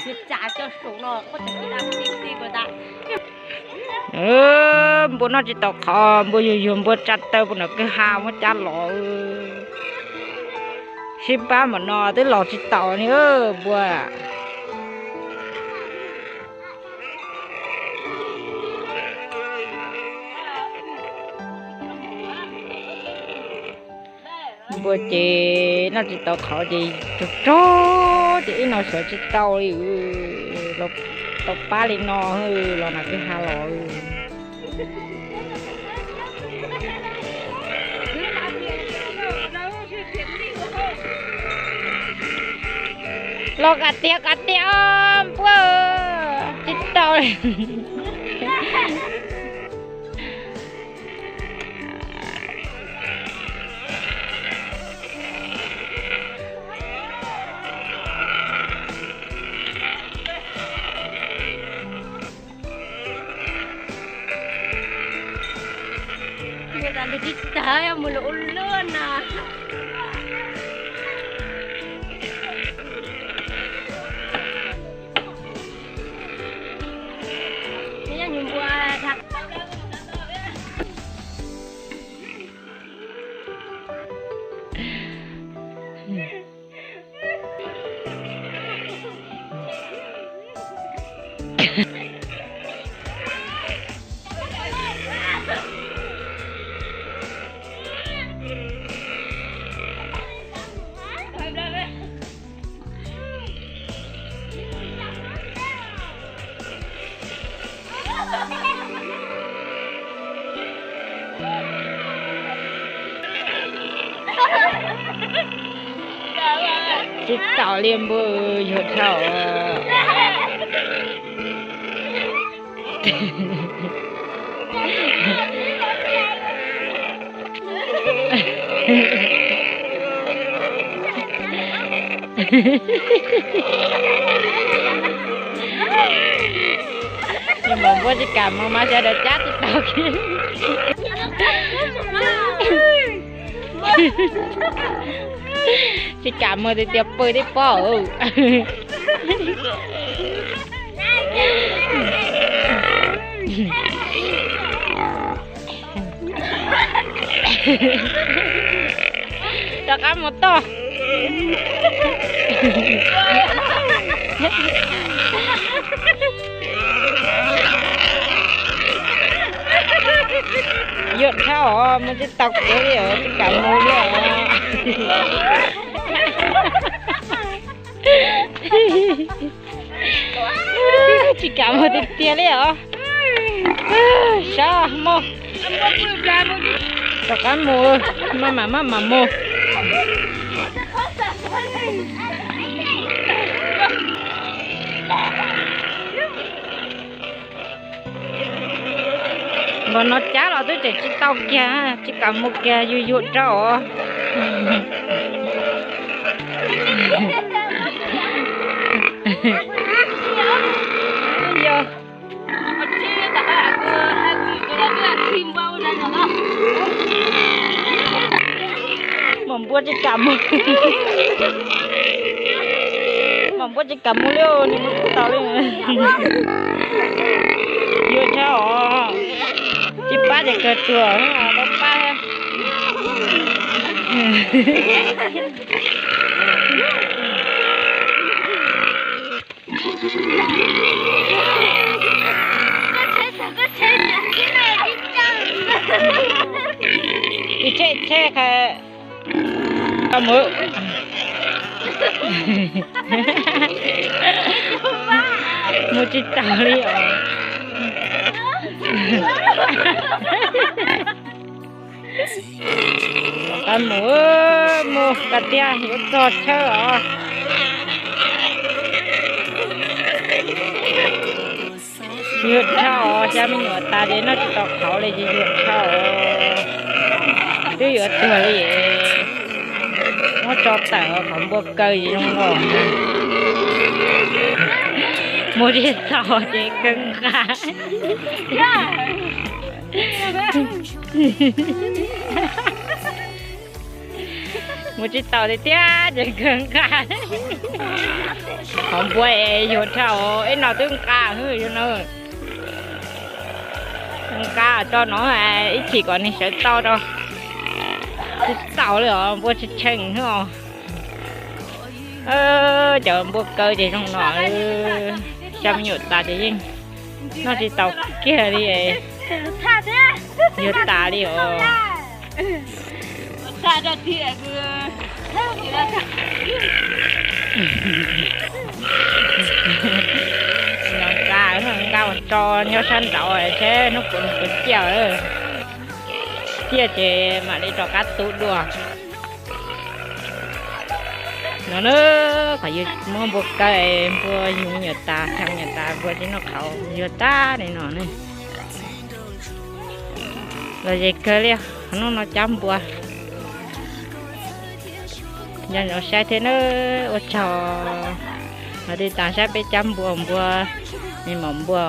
Npua noj tsis tau qhov, npua yuag yuag npua tsa taw puag nram kwj ha muab cab los. Sib pab npaum no twb los tsis taus li npua. Npua ces noj tsis tau qhov ces tsaug tsaug ces ib no sawv tsis tau li. Tau pab li no los nram kwj ha los. Los kom tiag kom tiag npua, tsis tau li. Mus tas li tsis tawg mus lawm ua luaj na. Tsis tau li npua, yuag dhau. Yog mas npua tsis kam mus mas sawv daws cab tsis tau kiag. Tsis kam mus tiag tiag pw tib pob. Rov qab mus toj. Yuam dhau os, mus tsis tau kev li os, tsis kam mus li os. Tsis kam mus tiag tiag li os. Sab mus. Rov qab mus, maj mam maj mam mus. Nkaus no cab los twb tseem tsis tau kiag, tsis kam mus kiag, yuam yuam rau os. Yog. Mam npua tsis kam mus. Mam npua tsis kam mus li, nws mus tsis tau li. Yuam dhau os. Tsis pab ces kawg tuag, tau pab. Ib tsheb tsheb qha mus. Mus tsis tau li os. Qab mus, mus qab tiag yuav txog chaw os. Yuam dhau os, xyov me nyuam tas ces noj tsis tau qhauv li ces yuam dhau os. Twb yuav tuag li. Muab tso tawm qhov npua kaw zoo los. Mus tsis tau ces kaw nqa. Mus tsis taus tiag tiag ces kawg nqa. Qhov npua es yuag dhau, ib no twb nqa hwj no. Nqa tso no ib chim kom nws sawv tau rau. Tsis taus li os, npua tsis tsheej os. Cov npua kaw ces zoo no. Xya me nyuam tas ces yeej noj tsis tau kiag li. Yuag tas li os. Nqa, nqa mus tso nyob sab nraud seb hnub puas puas ciaj. Ciaj ces mam li rov qab tu dua. No na, qhov yus muab npua kaw, npua yug me nyuam tas, xya me nyuam tas, npua tsis noj qhauv, yuag tag li no ne. Los ze kawg li, qhov no no cab npua. Nco ntsoov saib thiab na, ua tsaug los tiv tas saib peb cab npua, npua, me maum npua.